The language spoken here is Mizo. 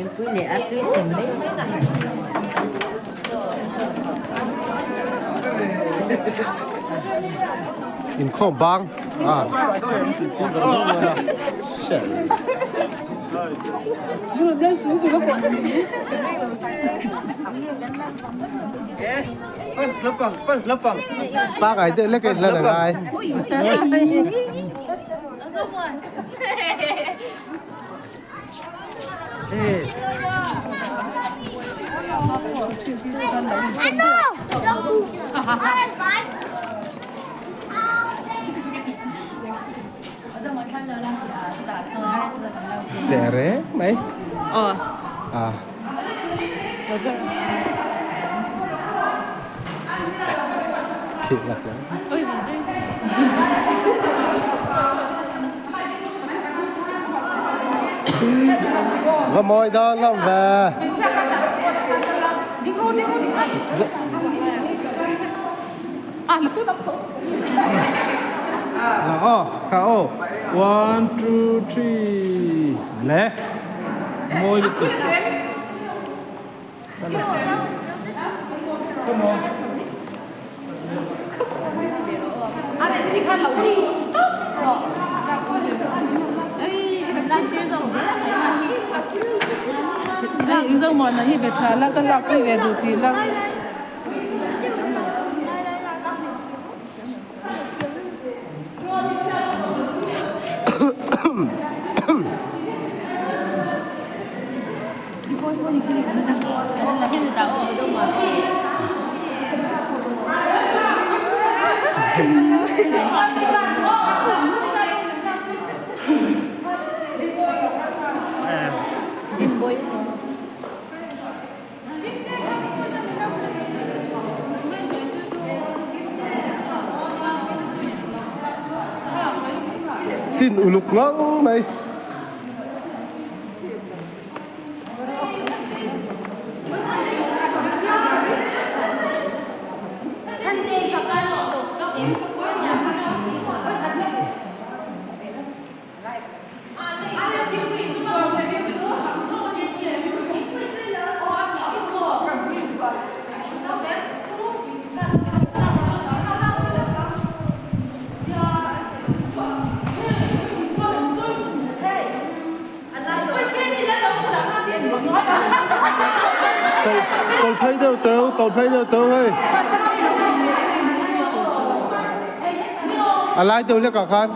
Thingpui leh a tui sem mai. Inkhawm bang a. Pangai deuh lek a inlan a ngai. Teh reng mai. Ah. Thih lak lo. Va mawi dawn hlawm ve. La aw, kha aw. One, two, three. Le. Mawi lutuk. Come on. Zomuana hi be tha la ka lak pui ve duh tih la. Tin uluk ngang mai. Tawlh phei deuh teu, tawlh phei deuh teu hei. A lai deuh hlek ah khan.